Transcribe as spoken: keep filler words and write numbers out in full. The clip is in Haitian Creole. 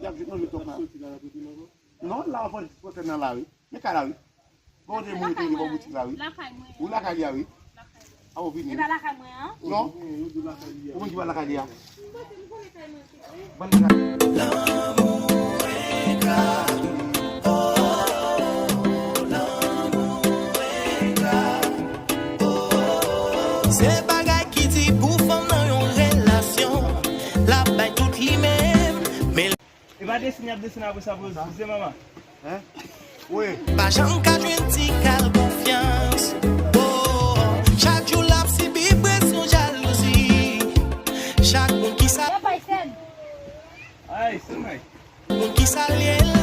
Y ap jwenn nan jwenn twòp la. Non, la w ap pran nan la wi. Men ka la wi. Bon, te moun te bò boutik la wi. Lakay mwen. Ou lakay li a wi. Lakay. A ou vini. E pa lakay mwen an? Non. Ou menm ki pa lakay li a. Ban li lakay. Se bagay ki di pou fanm nan yon relasyon, l ap bay tout li menm, men E pa desin y ap desin apre sa pou yo divize, manman. Hein? Wi. Pa janm ka jwenn ti kal konfyans. Oh, chak jou l ap sibi presyon jalouzi. Chak moun ki sa Yo bay sèn. Ay, se mwen. Moun ki salye l,